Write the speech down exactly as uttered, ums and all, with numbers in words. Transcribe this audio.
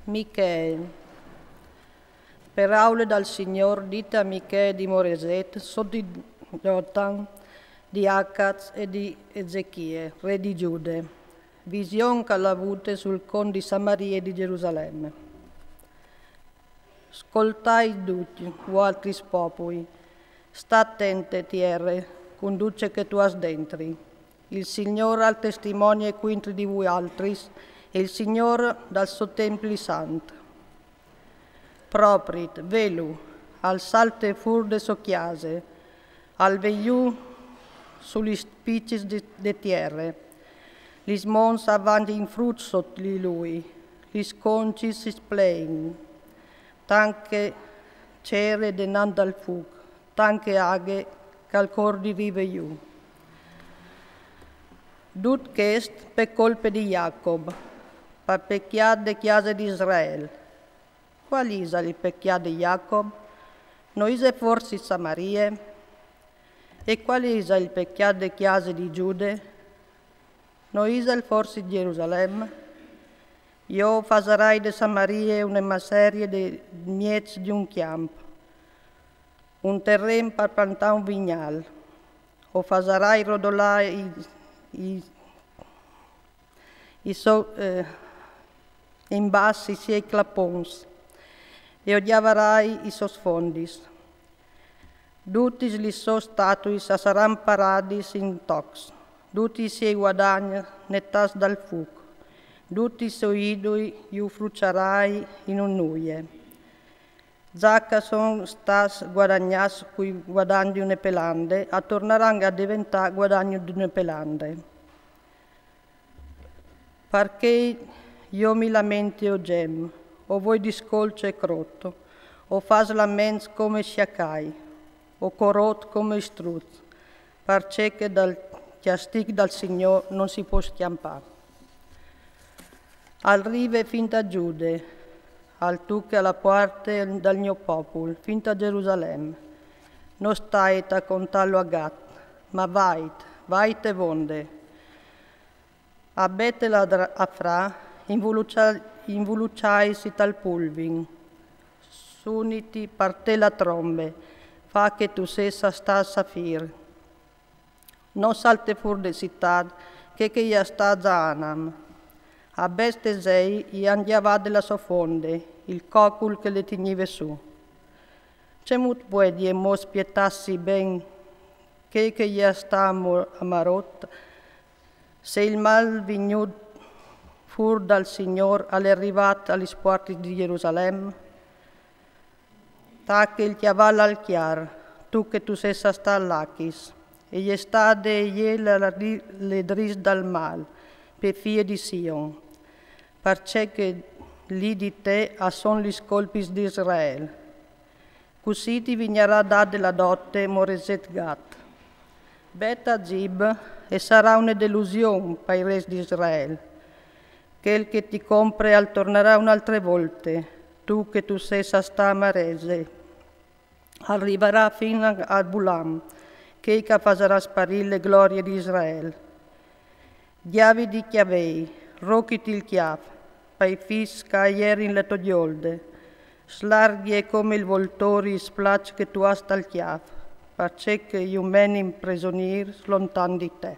Michee. Peraule dal Signôr dite a Michee di Moreset sot di Jotam, di Acaz e di Ezechie, re di Giude. Vision ch'al à vute sul cont di Samarie e di Gerusalemme. Scoltait ducj, vualtris popui, stà atente, tiere, cun ducj ce che tu âs dentri. Il Signôr al testimonie cuintri di vualtris, e il Signôr dal so templi sant. Proprit, velu, al salte fûr de sô cjase, al ve jù su lis picis de, de tiere. Lis monts a vangjin fruts sot di lui, lis concis si splein, tant che cere denant dal fûc, tant che aghe ch'al cor di rive jù. Dut chest pe colpe di Jacob, pal pecjât de cjase di Israel. Cuâl isal il pecjât de Jacob? No ise forsit Samarie? E cuâl isal il pecjât de cjase di Giude? No isal forsit Gerusalem? Jo o fasarai de Samarie une macerie de mieç di un cjamp, un teren par plantâ un vignâl. O fasarai rodolâ i, i, i so, eh, in bas i siei clapons, e o gjavarai i sos fondis. Dutis lis sôs statuis a saran paradis in tocs, duti i siei guadagns netâts dal fûc, duti i siei idui ju fruçarai in un nuie. Za ch'a son stâts guadagnâts cui guadagns di une pelande, a tornaran a deventâ guadagns di une pelande. Parcè jo mi lamenti e o gem, o voi discolç e crot, o fâs laments come sciacai, o corot come i struts, parcè che dal cjastig dal Signôr no si pues scjampâ. Al rive fin ta Giude, al tuche a la puarte dal gno popul, fin ta Gerusalem. No stait a contâlu a Gat, ma vait, vait e vonde. A Bet el Afra, involucia-, involuciaitsi tal pulvin, suniti par te la trombe, fa che tu sês a stâ a Safir. No salte fûr de citât, chê che e je a stâ a Zaanam. A Bet-Esei i àn gjavât de la sô fonde il cocul che le tignive sù. Cemût puedie mo spietâsi ben chê che e je a stâ a Mo-, a Marot, se il mâl vignût fûr dal Signôr al è rivât a lis puartis di Gerusalem? Tache il cjaval al cjar, tu che tu sês a stâ a Lachis, e je stade e je la, la, le dris dal mâl, pe fie di Sion, parcè che li di te a son lis colpis di Israel. Cussì ti vignarà dade la dote Moreset-Gat. Bet-Azib e sarà une delusion pai rês di Israel. Chel che ti compre al tornarà une altre volte, tu che tu sês a stâ a Marese. Al rivarà fin a, a Bulam, chel ch'a fasarà sparî le glorie di Israel. Gjaviti i cjavei, rochiti il cjâf, pai fîs ch'a jerin le tô gjolde, slarghie come il voltori i splaçs che tu âs tal cjâf, parcè che ju menin presonîrs lontan di te.